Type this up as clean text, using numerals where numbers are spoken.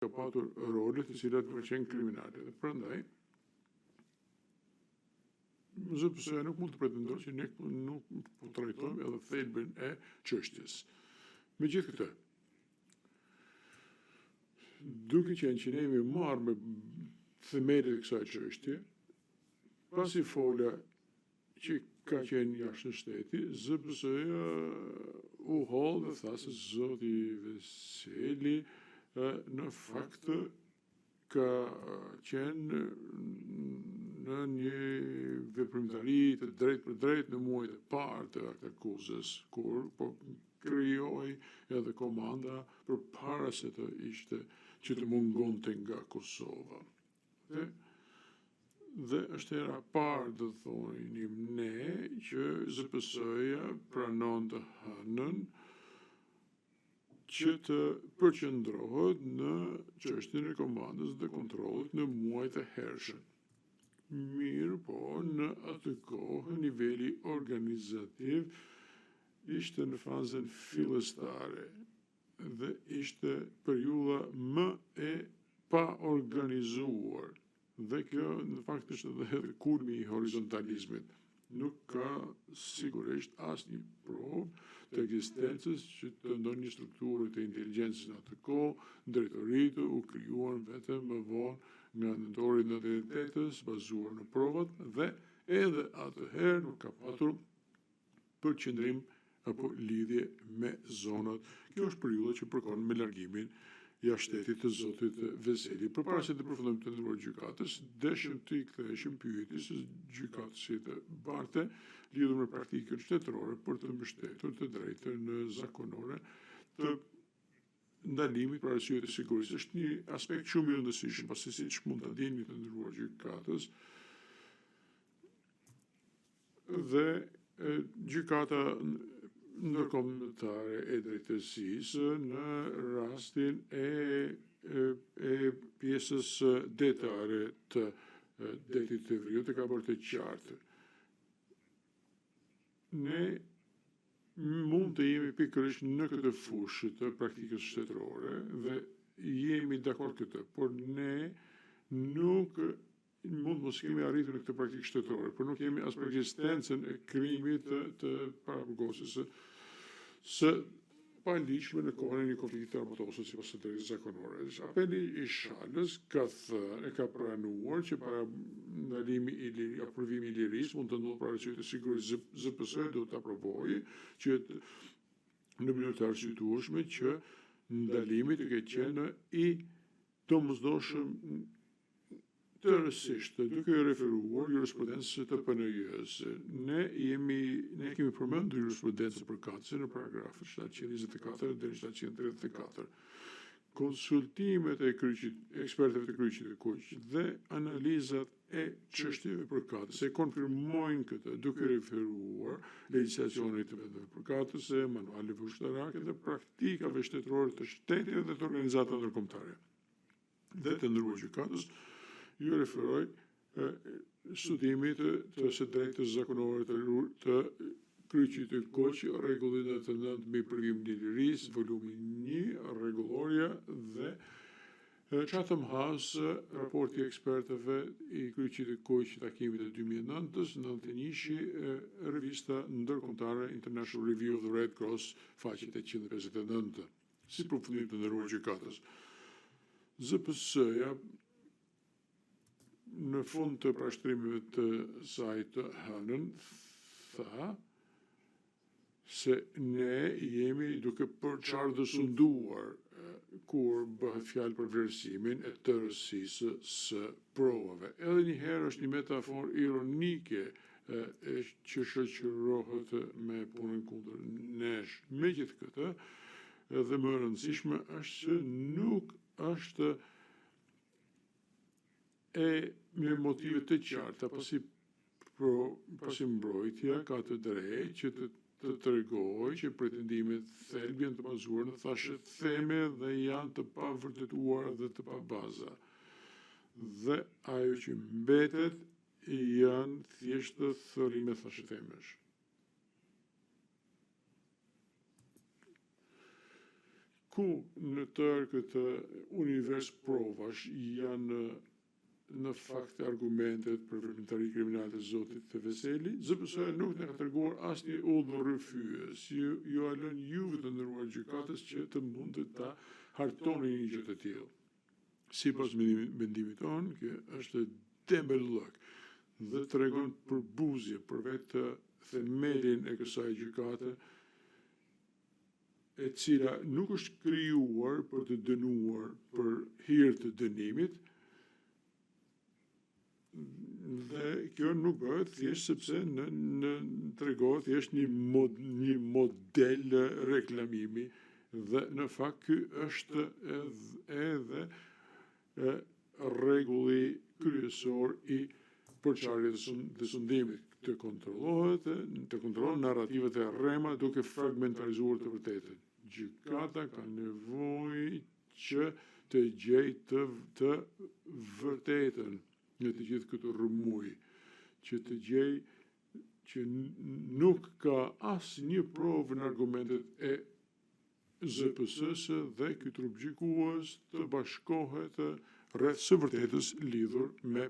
Ka patur role të cilat kanë qenë kriminale dhe prandaj ZPS-ja nuk mund të pretendojë që ne nuk po trajtojmë edhe thelbin e çështjes. Megjithëkëtë, duke qenë që ne jemi marrë me themelet e kësaj çështje, pasi fola që ka qenë jashtë shteti, ZPS-ja u holl dhe tha se zoti Veseli në fakt ka qenë në një veprimtari të drejtpërdrejtë në muajt e parë të aktakuzës, kur po krijohej edhe komanda përpara se të ishte që të mungonte nga Kosova. Dhe dhe është hera e parë do të thonim ne që ZPS-ja pranon të hënën që të përqendrohet në çështjen e komandës dhe kontrollit në muajt e hershëm. Mirëpo, në atë kohë niveli organizativ ishte në fazën fillestare dhe ishte periudha më e paorganizuar dhe kjo në fakt është edhe kulmi i horizontalizmit. Nuk ka sigurisht asnjë provë të ekzistencës që të ndonjë strukture të inteligjencës në atë kohë, drejtoritë u krijuan vetëm më vonë nga nëntori 98-ës, bazuar në provat dhe edhe atëherë nuk ka patur përqendrim apo lidhje me zonat. Kjo është periudha që përkon me largimin jashtë shtetit të zotit Veseli. Përpara se të përfundojmë të nderuar gjykatës, deshëm t'i ktheheshim pyetjes së gjykatësit Barte lidhur me praktikën shtetërore për të mbështetur të drejtën zakonore të ndalimit për arsye të sigurisë. Është një aspekt shumë i rëndësishëm, pasi siç mund ta dini të nderuar gjykatës, dhe gjykata ndërkombëtare e drejtësisë në rastin e e pjesës detare të detit të Veriut e ka bërë të qartë. Ne mund të jemi pikërisht në këtë fushë të praktikës shtetërore dhe jemi dakord këtë, por ne nuk mund të mos kemi arritur në këtë praktikë shtetërore, por nuk jemi as për ekzistencën e krimit të, të paraburgosjes së, së paligjshme në kohën e një konflikti të armatosur sipas së drejtës zakonore. Apeli i Shalës ka thënë, e ka pranuar që para ndalimi i liri, apo privimi i lirisë mund të ndodhë për arsye të sigurisë. ZPS duhet ta provojë që në mënyrë të arsyetueshme që ndalimi të ketë qenë i domosdoshëm tërësisht, duke iu referuar jurisprudencës të PNJ-së. Ne jemi ne kemi përmendur jurisprudencën përkatëse në paragrafët 724 deri 734. Konsultimet e kryqit, ekspertëve të kryqit të kuq dhe analizat e çështjeve përkatëse konfirmojnë këtë, duke referuar legjislacionit të vendeve përkatëse, manualeve ushtarake dhe praktikave shtetërore të shteteve dhe të organizatave ndërkombëtare. Dhe të nderuar gjykatës, ju referoj studimit të së drejtës zakonore të, të Kryqit të Kuq, rregulli 99 mbi privimin e lirisë, volumi 1, rregullorja dhe Chatham House, raporti i ekspertëve i Kryqit të Kuq takimit të 2009-ës, 91-shi, revista ndërkombëtare International Review of the Red Cross, faqe 859. Si përfundim të nderuar gjykatës. ZPS-ja në fund të parashtrimeve të saj të hënën tha se ne jemi duke përçarë dhe sunduar kur bëhet fjalë për vlerësimin e tërësisë së provave. Edhe një herë është një metaforë ironike e që shoqërohet me punën kundër nesh. Megjithëkëtë, edhe më e rëndësishme është që nuk është e me motive të qarta, pasi pro, pasi mbrojtja ka të drejtë që të të tregojë që pretendimet thelb janë të bazuar në thashetheme dhe janë të pavërtetuara dhe të pabaza. Dhe ajo që mbetet janë thjesht thërrime thashethemesh. Ku në tërë këtë univers provash janë në fakt argumentet për veprimtari kriminale të zotit Veseli? ZPS-ja nuk na ka treguar asnjë udhërrëfyes. Ju jua lënë juve të nderuar gjykatës që të mund ta hartoni një gjë të tillë. Sipas mendimit tonë, kjo është dembellëk dhe tregon përbuzje për vetë themelin e kësaj gjykate, e cila nuk është krijuar për të dënuar për hir të dënimit, dhe kjo nuk bëhet thjesht sepse në, në tregohet thjesht një mod, një model reklamimi dhe në fakt ky është edhe, edhe rregulli kryesor i përçarjes dhe sundimit, të kontrollohet, të kontrollon narrativat e rrema duke fragmentarizuar të vërtetën. Gjykata ka nevojë që të gjejë të, të vërtetën në të gjithë këtë rrëmujë, që të gjejë që nuk ka asnjë provë në argumentet e ZPS-së dhe ky trup gjykues të bashkohet rreth së vërtetës lidhur me.